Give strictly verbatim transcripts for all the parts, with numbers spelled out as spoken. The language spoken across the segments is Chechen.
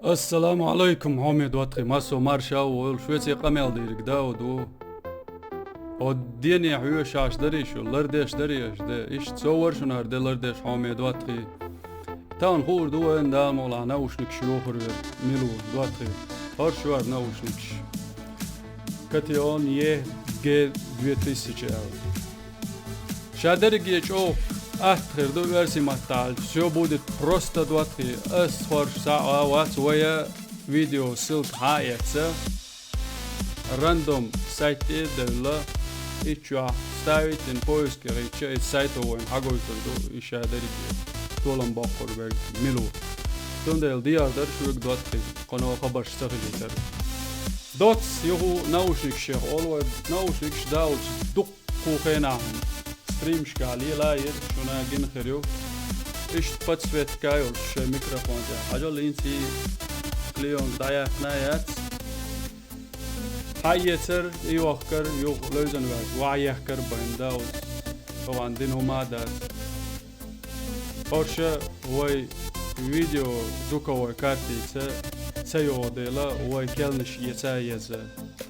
Ассаламу алайкум, хьоме доттагӀий, массо марша ву, шуьца къамел дийриг Дауд ву. Хьо дене хьоьшуш дарий шу, лардеш дарий аша, де, иштта со вара шуна хӀара де лардеш, хьоме доттагӀий. Тахана хуур ду вайна, Дала мукъалахь, наушникаш йохур верг мила ву, доттагӀий. ХӀорш ю хӀара наушникаш. Котион Е Г две тысячи аьлла. Ша дерриге чӀогӀа атта хир ду оьрсийн маттахь аьлча. Всё будет просто, доттагӀий. Ас хӀорш схьа а вац, вай видео ссылка хьа а эцца. Рандом сайт тӀе а девлла, итт чохь вставить дина поиске гӀийтча, иза сайто вайна хьагойтур ду, и ша дерриге толам боккхур берг мила ву. Цундела дехар дара шуьга, доттагӀий, кхано хабарш ца хилийтар. Доцца юха наушникаш шех олу вай, наушникаш Дауд дуккха хенахь стримашкахь лела а еза, шуна гина хир ю. Иштта подсветка йолуш шайн микрофон тӀехь. Хьажал, хӀинца и клеенка дӀаяьккхина а яц. Хьаэцар, и йохкар, юха левзан ваьлча, ваха ехкар а бен Дауд. Тахана дина хӀума а дац. ХӀорш вай видео звуковой картица ца йогӀу дела, вай кхаьънаш эца а еза.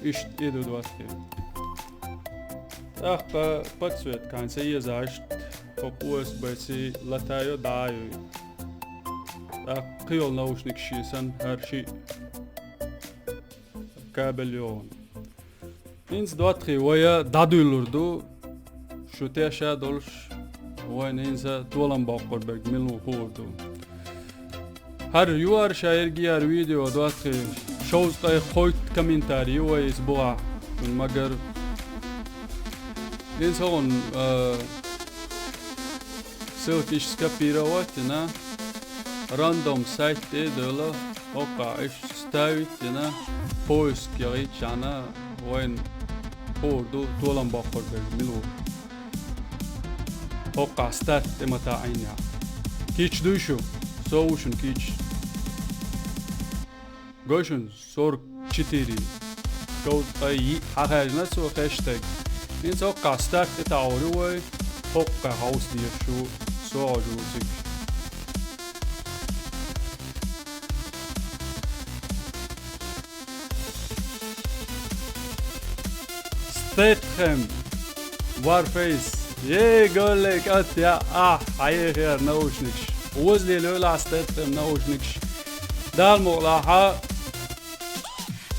Иштта и ду, доттагӀий. ТӀаккха подсветка хьайна ца еза, иштта хӀокху U S B-ций латайо, дӀа а йой. ТӀаккха кхин йолу наушникаш шен санна, хӀара шиъ кабель йогӀу. ХӀинца, доттагӀий, вай дӀадуьйлур ду, шу тешна долуш, вайна хӀинца толам боккхур берг мила ву хуур ду. ХӀара ю хӀара ша ерриге а хӀара видео, доттагӀий, шовзткъе кхойтта комментарий ю вай иза бухахь, шуна ма-гарра. ХӀинца хӀокхунна, а, ссылка иштта скопировать дина, рандом сайт тӀе а девлла, хӀокхахь иштта вставить дина, поиске гӀийтча, вайна хуур ду толам боккхур берг мила ву. ХӀокхахь старт тӀе ма таӀийна. Кийча дуй шу? Со ву шуна кийча. Гой шуна, сорок четыре. Шовзткъе йиъ хьахаьжна цо хештег. ХӀинца хӀокхахь старт тӀе таӀор ю вай, хӀокхахь хьовса дезаш ву, со хьожур ву цига. Стэтхэм Warface. Е, голле, кӀант, я, ахь, хьаехира наушникаш. Возле лойла Стэтхэм наушникаш. Дала мукъалахь,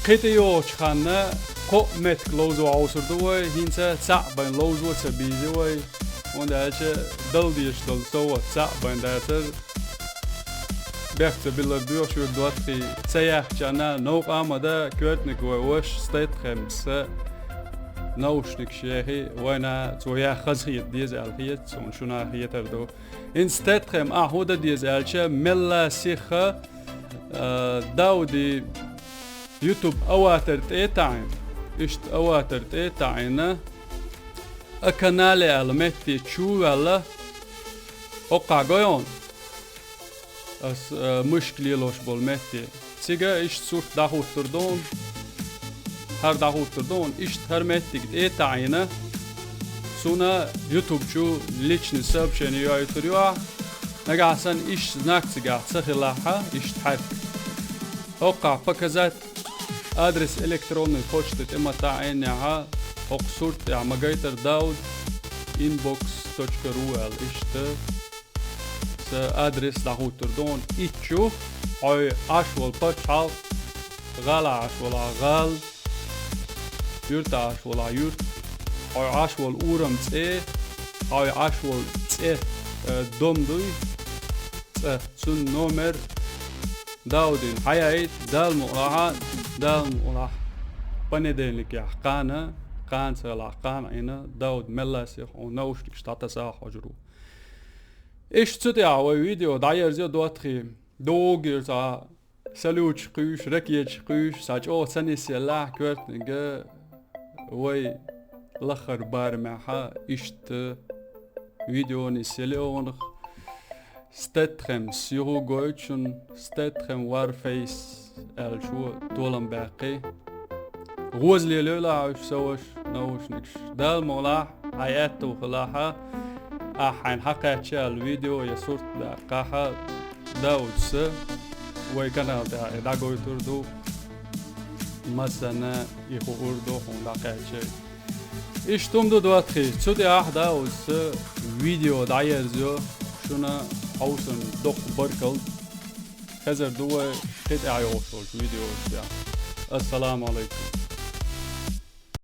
кхин тӀейогӀучу ханна кхоъ меттиг ловзо хьовсур ду вай, хӀинца цхьаъ бен ловзо ца бийзи вай, хӀунда аьлча дала дезаш долу совгӀат цхьаъ бен дацара. Бехк ца биллар доьху шуьга, доттагӀий, ца яьхча, новкъа а ма дан, коьртаниг вай ваша Стэтхэмса наушникаш яхи, вайна цо яха хаза хета деза аьлла хета суна, шуна хетар ду. ХӀинца Стэтхэм ахь хӀун дан деза аьлча, мелла сиха, а, Дауди YouTube аватар тӀе а таӀийна, иштта аватар тӀе а таӀийна, а канале аьлла метте чу а ваьлла, хӀокхахь гой хьуна, ас, а, мышка лелош болу метте. Цига иштта сурт дӀахӀуттур ду хьуна, хӀара дӀахӀуттур ду хьуна, иштта хӀара меттиг тӀе а таӀийна, суна YouTube чу личный сообщение йойтур ю ахь, нагахь санна иштта знак цигахь ца хилахь, иштта хьаьрк. ХӀокхахь показать адрес электронной почты тӀе ма таӀийнехь, хӀокху сурт тӀехь ма гайтара Дауд inbox точка ру аьлла, иштта сан адрес дӀахӀуттур ду хьуна. Итт чу, хьой Ӏаш волу пачхьалкх, гӀала Ӏаш волахь гӀала, юьрта Ӏаш волахь юьрта, хьой Ӏаш волу урам цӀе, хьой Ӏаш волу цӀе, э, дом дуй, цӀа. Цуьнан номер Даудин хьаяйта, Дала мукъалахь, Дала мукъалахь, понедельникехь кхана, кхана ца хилахь кхана Ӏийна, Дауд мелла сиха хьуна наушникаш дӀатаса хьожур ву. Иштта цу тӀехь вай видео дӀаерзайо, доттагӀий, доггера цхьа салюташ кхуьйсуш, ракеташ кхуьйсуш, цхьа чӀогӀа ца нисъеллехь, коьртаниг вай лахара барамехь иштта видео нисъелла ю хьуна. Стэтхэмс юха гойту шуна, Стэтхэм Warface аьллачо толам баьккхи. ГӀоза лелайойла хьуьш, сан ваша, наушникаш. Дала мукъалахь, хьайн аьтту хилахь, ахь хьайна хьакхаьчча аьлла видео я сурт даккхахь, Даудса, Вай канал тӀа дӀагойтур ду. Массанна и хуур ду хьуна дӀакхаьчча. Иштта хӀума ду, доттагӀий, цу тӀехь да оцу видео дӀаерзайо, шуна хьовсун доккха баркалла. Хезар ду вай кхин тӀаьхьа йогӀуш йолчу видеошкахь. Ассаламу алайкум.